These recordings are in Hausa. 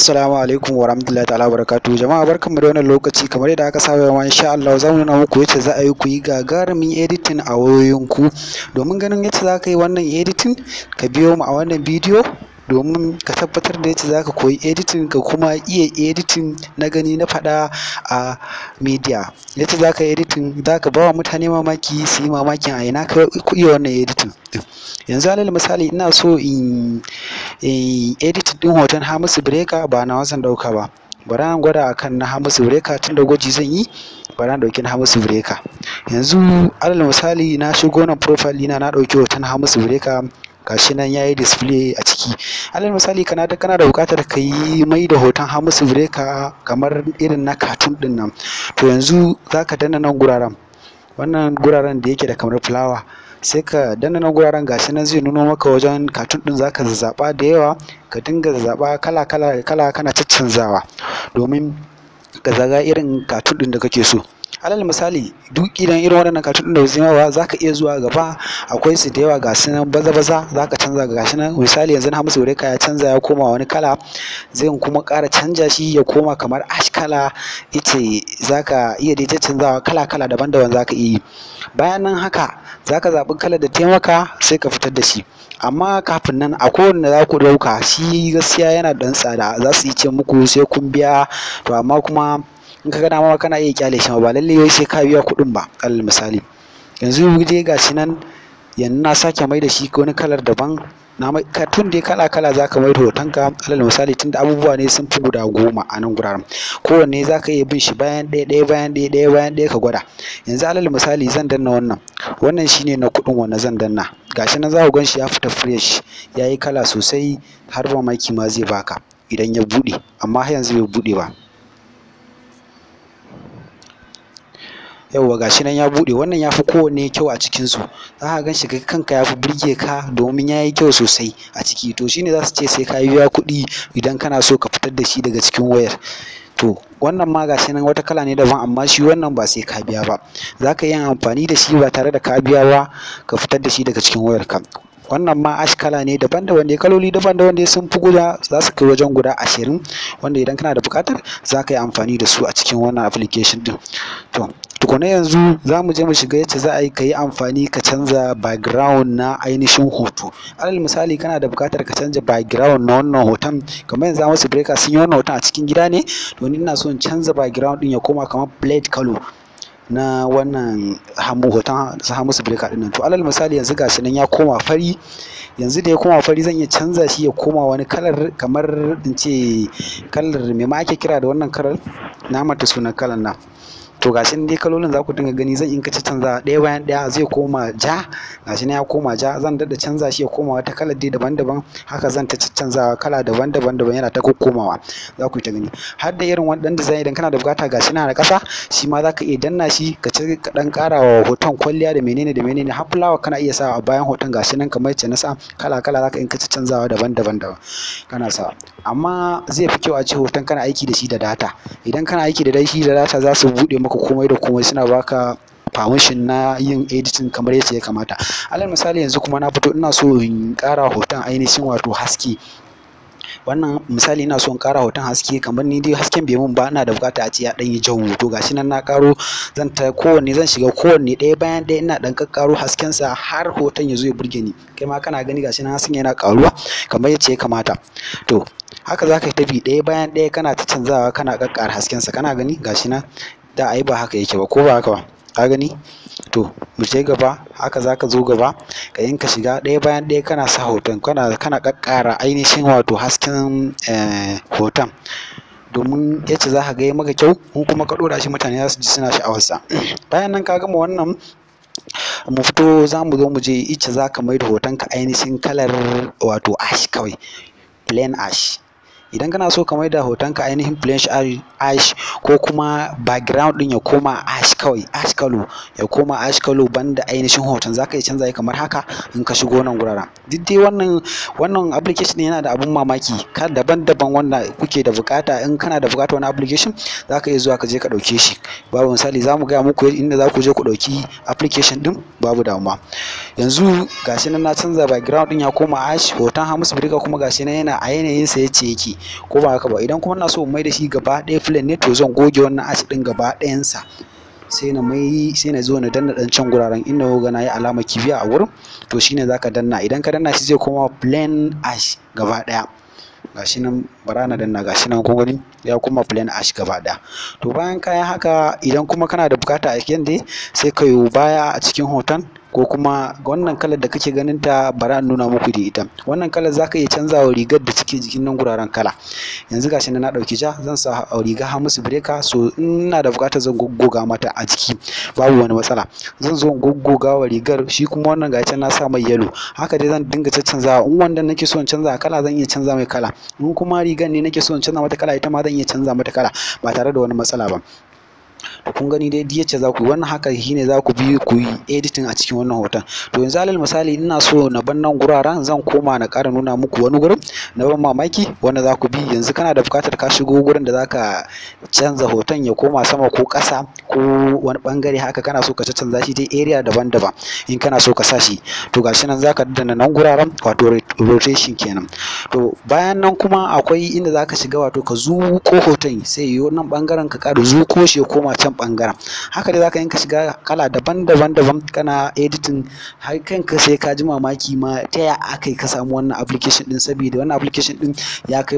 Assalamu alaikum wa rahmatullahi ta'ala barakatuhu. Jama'a, barkanmu da wannan lokaci. Kamar yadda aka saba ma, insha Allah za mu nuna muku yacce za a yi ku yi gagarumin editing a wayoyinku. Domin ganin yacce za ka yi wannan editing, ka biyo mu a wannan bidiyo domin ka tabbatar da yacce za ka koyi editing, ka kuma iya editing na gani na faɗa a media. Yacce za ka yi editing, za ka ba wa mutane mamaki, su yi mamakin a ina ka iya wannan editing ɗin. Yanzu alal misali, ina so in editing ɗin hoton Hamisu Breaker. Ba nawa zan ɗauka ba, bari in gwada akan na Hamisu Breaker, tunda gwaji zan yi. Bari in ɗauki na Hamisu Breaker. Yanzu alal misali, na shigo nan profile ɗina, na ɗauki hoton Hamisu Breaker, gashi nan yayi display a ciki. Alal misali, kana da buƙatar ka yi mai da hoton Hamisu Breaker kamar irin na cartoon ɗin nan. To, yanzu zaka danna nan guraren, wannan guraren da yake da kamar flower. Sai ka danna nan guraren, gashi nan zai nuno maka wajen cartoon ɗin. Zaka zazzaɓa da yawa, ka dinga zazzaɓa kala kala kala, kana caccanzawa domin ka zaga irin cartoon ɗin da kake so. Alal misali, duk idan irin waɗannan cartoon ɗin da basu yi ma ba, zaka iya zuwa gaba, akwai su da yawa, ga su nan baza baza, zaka canza. Gashi nan, misali yanzu na Hamisu Breaker ya canza ya koma wani kala. Zan kuma ƙara canja shi ya koma kamar ash kala. Ita zaka iya dai caccanzawa kala kala, daban daban zaka iya yi. Bayan nan haka zaka zaɓi kalar da ta maka, sai ka fitar da shi. Amma kafin nan, akwai wanda za ku ɗauka, shi gaskiya yana da ɗan tsada, za su yi ce muku sai kun biya. To, amma kuma in ka ga dama kana iya ƙyale shi ma, ba lallai wai sai ka biya kuɗin ba. Alal misali, yanzu dai gashi nan, yanzu na sake mai da shi wani kalar daban. Na mai cartoon dai kala kala zaka mai da hotonka. Alal misali, tunda abubuwa ne sun fi guda 10 a nan guraren, kowanne zaka iya bin shi bayan ɗaya, ɗaya bayan ɗaya, ɗaya bayan ɗaya, ka gwada. Yanzu alal misali, zan danna wannan. Wannan shine na kuɗin wanda zan danna. Gashi nan, za ku gan shi ya fita fresh, yayi kala sosai, har mamaki ma zai baka idan ya buɗe. Amma har yanzu bai buɗe ba. Yauwa, gashi nan ya buɗe. Wannan ya fi kowanne kyau a cikinsu. Za ka gan shi kai kanka ya fi burge ka domin ya yi kyau sosai a ciki. To, shine za su ce sai ka biya kuɗi idan kana so ka fitar da shi daga cikin wayar. To, wannan ma gashi nan wata kala ne daban, amma shi wannan ba sai ka biya ba. Za ka iya amfani da shi ba tare da ka biya ba, ka fitar da shi daga cikin wayarka. Wannan ma ash kala ne. Daban-daban dai, kaloli daban-daban dai, sun fi guda, za su kai wajen guda 20, wanda idan kana da buƙatar za ka yi amfani da su a cikin wannan application ɗin. To, tukuna yanzu za mu je mu shiga yacce za a yi ka yi amfani ka canza background na ainihin hoto. Alal misali, kana da buƙatar ka canza background na wannan hoton. Kamar yanzu Hamisu Breaker sun yi wannan hoton a cikin gida ne. To, ni ina so in canza background ɗin ya koma kamar plate colour na wannan hoton Hamisu Breaker ɗin nan. To, alal misali, yanzu gashi nan ya koma fari. Yanzu da ya koma fari, zan iya canza shi ya koma wani kalar, kamar in ce kalar me ma ake kira da wannan kalar? Na manta sunan kalar nan. To, gashi nan dai, kalolin za ku dinga gani. Zan in ka canza ɗaya bayan ɗaya, zai koma ja. Gashi nan ya koma ja. Zan daɗa canza shi ya koma wata kalar dai daban-daban. Haka zan ta canzawa kala daban-daban daban, yana ta kokkomawa, za ku yi ta gani. Har da irin wani ɗan design, idan kana da buƙata, gashi nan a ƙasa, shi ma za ka iya danna shi ka ci, ka ɗan ƙara wa hoton kwalliya da menene da menene. Har fulawa kana iya sawa a bayan hoton. Gashi nan kamar yacce na sa, kala kala, za ka in ka canzawa daban-daban daban kana sawa. Amma zai fi kyau a ce hoton kana aiki da shi da data. Idan kana aiki da shi da data, za su buɗe maka komai da komai, suna baka permission na yin editing kamar yacce ya kamata. Alal misali, yanzu kuma na fito, ina so in ƙara hoton ainihin wato haske. Wannan misali, ina so in ƙara hoton haske, kamar ni dai hasken bai mun ba, ina da buƙata a ce ya ɗan yi jau. To, gashi nan na ƙaro. Zan ta kowanne, zan shiga kowanne ɗaya bayan ɗaya, ina ɗan ƙaƙƙaro hasken sa har hoton ya zo ya burge ni. Kai ma kana gani, gashi nan hasken yana ƙaruwa kamar yacce ya kamata. To, haka za ka yi ta bi ɗaya bayan ɗaya, kana ta canzawa, kana ƙaƙƙara hasken sa. Kana gani, gashi nan. Da ai ba haka yake ba, ko ba haka ba? Ka gani? To, mu je gaba. Haka za ka zo gaba ka yanka shiga ɗaya bayan ɗaya, kana sa hoton, kana ƙaƙƙara ainihin wato hasken hoton domin yacce za ka ga ya maka kyau. In kuma ka ɗora shi, mutane za su ji suna sha'awarsa. Bayan nan ka gama wannan, mu fito. Za mu zo mu je icce za ka mai da hotonka ainihin kalar wato ash kawai, plain ash. Idan kana so ka mai da hotonka ainihin plain ash, ko kuma background ɗin ya koma ash kawai, ash color, ya koma ash color banda ainihin hoton, za ka iya canza shi kamar haka in ka shigo nan guraren. Duk dai wannan application yana da abun mamaki ka daban-daban wanda kuke da bukata. In kana da bukata wani application, za ka iya zuwa ka je ka ɗauke shi. Babu misali, za mu gaya muku inda za ku je ku ɗauki application ɗin, babu damuwa. Yanzu gashi nan na canza background ɗin ya koma ash. Hoton Hamisu Breaker kuma gashi nan yana a yanayin sa yace yake. ko ba haka ba? Idan kuma ina so in mai da shi gaba ɗaya plain ne, to zan goge wannan ash ɗin gaba ɗayansa, sai na mai, sai na zo na danna ɗan can guraren inda kuka ga na yi alamar kibiya a wurin. To shine zaka danna. Idan ka danna shi, zai koma plain ash gaba ɗaya. Gashi nan, bara na danna. Gashi nan, kun gani, ya koma plain ash gaba ɗaya. To bayan ka yi haka, idan kuma kana da bukata a dai, sai ka yo baya a cikin hoton, ko kuma wannan kalar da kake ganin ta, bara in nuna muku da ita. Wannan kalar zaka iya canzawa rigar da take jikin nan guraren kala. Yanzu gashi nan na ɗauki ja, zan sa riga Hamisu Breaker. So ina da buƙatar zan goggoga mata a jiki, babu wani matsala. Zan zo in goggoga wa rigar. Shi kuma wannan, gashi can na sa mai yellow. Haka dai zan dinga caccanzawa. In wandon nake so in canza kala, zan iya canza mai kala. In kuma rigar ne nake so in canza mata kala, ita ma zan iya canza mata kala ba tare da wani matsala ba. To kun gani dai duk yacce za ku yi wannan, haka shine za ku bi ku yi editing a cikin wannan hoton. To yanzu, alal misali, ina so na bar nan guraren, zan koma na ƙara nuna muku wani gurin na ban mamaki wanda za ku bi. Yanzu kana da buƙatar ka shigo gurin da za ka canza hoton ya koma sama ko ƙasa ko wani ɓangare haka, kana so ka caccanza shi dai area daban-daban in kana so ka sa shi. To gashi nan, za ka danna nan guraren, wato rotation kenan. To bayan nan kuma akwai inda za ka shiga, wato ka zuƙo hoton, sai yiwo nan ɓangaren, ka ƙara zuƙo shi ya koma can ɓangaren. Haka dai za ka yanka shiga kala daban-daban daban kana editing, har kanka sai ka ji mamaki ma ta ya aka yi ka samu wannan application ɗin, saboda wannan application ɗin ya kai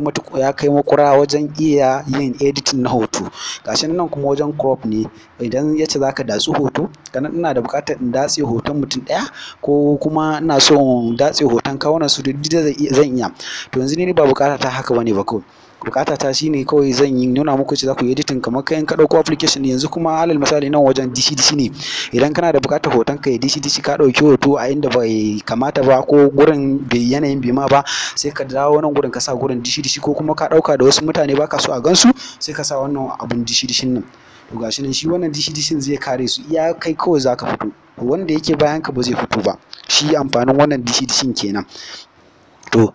makura wajen iya yin editing na hoto. Gashi nan kuma wajen crop ne, idan yace za ka datsi hoto. Kanan ina da buƙatar in datse hoton mutum ɗaya, ko kuma ina so in datse hoton kawunan su, duk zan iya. To yanzu ni ba buƙata ta haka bane ba, kawai bukata ta shine kawai zan yi nuna muku cewa za ku yi editing kamar kai in ka ɗauko application. Yanzu kuma, alal misali, nan wajen dishi dishi ne. Idan kana da buƙatar hoton ka ya dishi dishi, ka ɗauki hoto a inda bai kamata ba, ko gurin bai yanayin bai ma ba, sai ka dawo nan gurin ka sa gurin dishi dishi, ko kuma ka ɗauka da wasu mutane baka so a gansu, sai ka sa wannan abun dishi dishin nan. To gashi nan, shi wannan dishi dishin zai kare su, iya kai kawai zaka fito, wanda yake bayan ka ba zai fito ba. Shi amfanin wannan dishi dishin kenan. To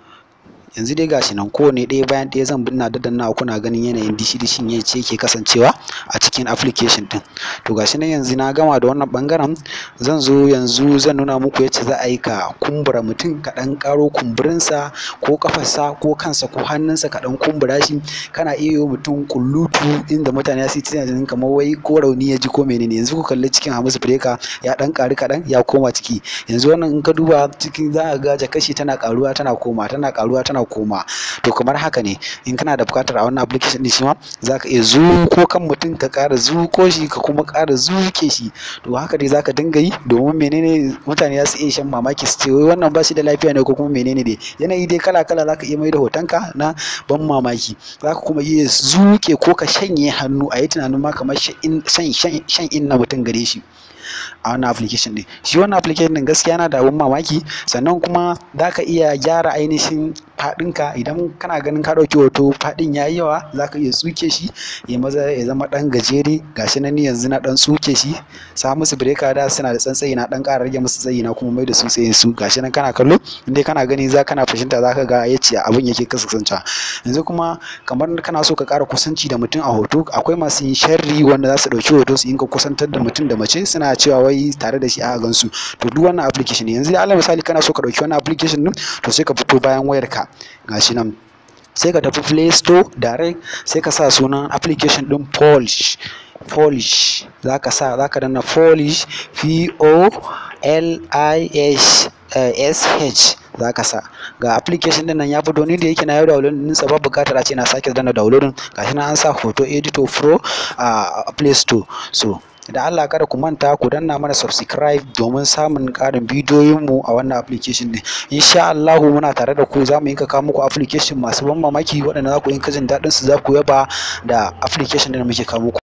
yanzu dai gashi nan, kowane ɗaya bayan ɗaya zan bi ina daddannawa, kuna ganin yanayin dishi dishin yacce yake kasancewa a cikin application ɗin. To gashi nan, yanzu na gama da wannan ɓangaren. Zan zo yanzu zan nuna muku yacce za a yi ka kumbura mutum, ka ɗan ƙaro kumburinsa, ko ƙafarsa, ko kansa, ko hannunsa, ka ɗan kumbura shi. Kana iya yi wa mutum ƙullutu inda mutane za su yi tunanin kamar wai ko rauni ya ji ko menene. Yanzu ku kalli cikin Hamisu Breaker, ya ɗan ƙaru kaɗan, ya koma ciki. Yanzu wannan in ka duba cikin, za ka ga jakashi tana ƙaruwa tana koma, tana ƙaruwa tana koma. To kamar haka ne, in kana da buƙatar a wannan application ɗin, shi ma za ka iya zuƙo kan mutum, ka ƙara zuƙo shi, ka kuma ƙara zuƙe shi. To haka dai za ka dinga yi. Domin menene? Mutane za su iya shan mamaki su ce wai wannan ba shi da lafiya ne ko kuma menene dai. Yanayi dai kala kala za ka iya mai da hotonka na ban mamaki. Za ka kuma iya zuƙe ko ka shanye hannu, a yi tunanin ma kamar shan inna mutum gare shi a wannan application ɗin. Shi wannan application ɗin gaskiya yana da abun mamaki. Sannan kuma za ka iya gyara ainihin faɗinka. Idan kana ganin ka ɗauki hoto faɗin ya yi yawa, za ka iya tsuke shi ya maza ya zama ɗan gajere. Gashi nan, ni yanzu na ɗan tsuke shi. Sa musu Breaker da suna da tsantsayi, na ɗan ƙara rage musu tsayi, na kuma mai da su tsayin su. Gashi nan kana kallo, in dai kana gani, za kana fahimta, za ka ga yacce abun yake kasancewa. Yanzu kuma kamar kana so ka ƙara kusanci da mutum a hoto, akwai masu yin sharri wanda za su ɗauki hoto su dinga kusantar da mutum da mace, suna cewa wai tare da shi aka gansu. To duk wannan application ne. Yanzu alal misali, kana so ka ɗauki wannan application ɗin, to sai ka fito bayan wayarka, gashi nan, sai ka tafi Play Store direct, sai ka sa sunan application ɗin Polish. Polish za ka sa, za ka danna Polish, P O L I S S H za ka sa. Ga application din nan ya fito. Ni da yake na yau download din sa, babu buƙatar a ce na sake danna downloading. Gashi nan an sa Photo Editor Pro a Play Store. So da Allah kada ku manta ku danna mana subscribe domin samun ƙarin bidiyoyin mu a wannan application din. Insha Allahu muna tare da ku, za mu yinka kawo muku application masu ban mamaki waɗanda za ku yinka jin daɗin su, za ku yaba da application din da muke kawo muku.